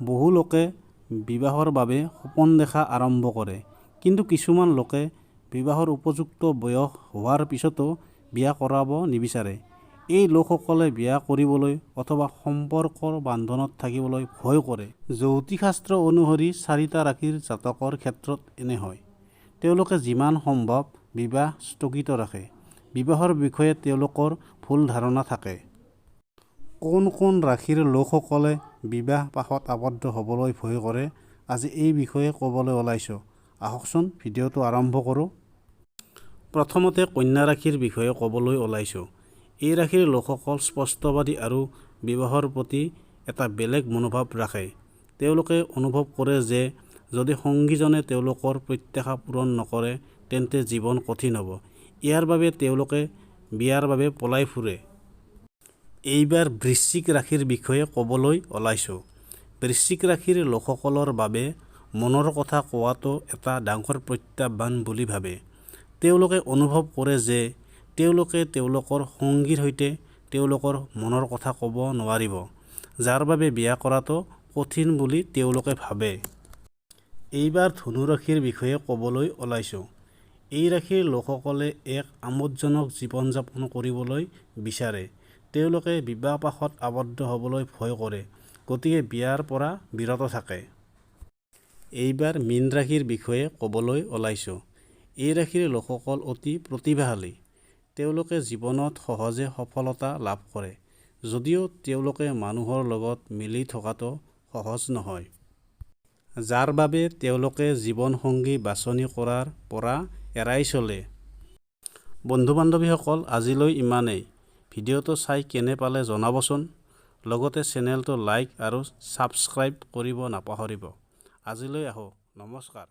বহু লোকে বিবাহৰ বাবে সপোন দেখা আৰম্ভ কৰে। কিন্তু কিছুমান লোকে বিবাহৰ উপযুক্ত বয়স হোৱাৰ পিছতো বিয়া কৰাব নিবিচাৰে। এই লোকসকলে বিয়া কৰিবলৈ অথবা সম্পৰ্কৰ বান্ধোনত থাকিবলৈ ভয় কৰে। জ্যোতিষ শাস্ত্ৰ অনুসৰি চাৰিটা ৰাশিৰ জাতকৰ ক্ষেত্ৰত এনে হয়। তেওঁলোকে যিমান সম্ভৱ বিবাহ স্থগিত ৰাখে। বিবাহৰ বিষয়ে তেওঁলোকৰ ভুল ধাৰণা থাকে। কোন কোন ৰাশিৰ লোকসকলে বিবাহ পাশত আবদ্ধ হ'বলৈ ভয় কৰে আজি এই বিষয়ে ক'বলৈ ওলাইছো। আহকচোন ভিডিঅ'টো আৰম্ভ কৰো। প্ৰথমতে কন্যা ৰাশিৰ বিষয়ে ক'বলৈ ওলাইছো। এই ৰাশিৰ লোকসকল স্পষ্টবাদী আৰু বিবাহৰ প্ৰতি এটা বেলেগ মনোভাৱ ৰাখে। তেওঁলোকে অনুভৱ কৰে যে যদি সংগীজনে তেওঁলোকৰ প্ৰত্যাশা পূৰণ নকৰে তেন্তে জীৱন কঠিন হ'ব। ইয়াৰ বাবে তেওঁলোকে বিয়াৰ বাবে পলাই ফুৰে। এইবাৰ বৃশ্চিক ৰাশিৰ বিষয়ে ক'বলৈ ওলাইছো। বৃশ্চিক ৰাশিৰ লোকসকলৰ বাবে মনৰ কথা কোৱাটো এটা ডাঙৰ প্ৰত্যাহ্বান বুলি ভাবে। তেওঁলোকে অনুভৱ কৰে যে তেওঁলোকে তেওঁলোকৰ সংগীৰ সৈতে তেওঁলোকৰ মনৰ কথা ক'ব নোৱাৰিব, যাৰ বাবে বিয়া কৰাটো কঠিন বুলি তেওঁলোকে ভাবে। এইবাৰ ধনু ৰাশিৰ বিষয়ে ক'বলৈ ওলাইছো। এই ৰাশিৰ লোকসকলে এক আমোদজনক জীৱন যাপন কৰিবলৈ বিচাৰে। তেওঁলোকে বিবাহপাশত আবদ্ধ হ'বলৈ ভয় কৰে, গতিকে বিয়াৰ পৰা বিৰত থাকে। এইবাৰ মীন ৰাশিৰ বিষয়ে ক'বলৈ ওলাইছো। এই ৰাশিৰ লোকসকল অতি প্ৰতিভাশালী। তেওঁলোকে জীৱনত সহজে সফলতা লাভ কৰে যদিও তেওঁলোকে মানুহৰ লগত মিলি থকাটো সহজ নহয়। যাৰ বাবে তেওঁলোকে জীৱন সংগী বাছনি কৰাৰ পৰা এৰাই চলে। বন্ধু-বান্ধৱীসকল, আজিলৈ ইমানেই। ভিডিঅ'টো চাই কেনে পালে জনাবচোন। লগতে চেনেলটো লাইক আৰু ছাবস্ক্ৰাইব কৰিব নাপাহৰিব। আজিলৈ আহোঁ, নমস্কাৰ।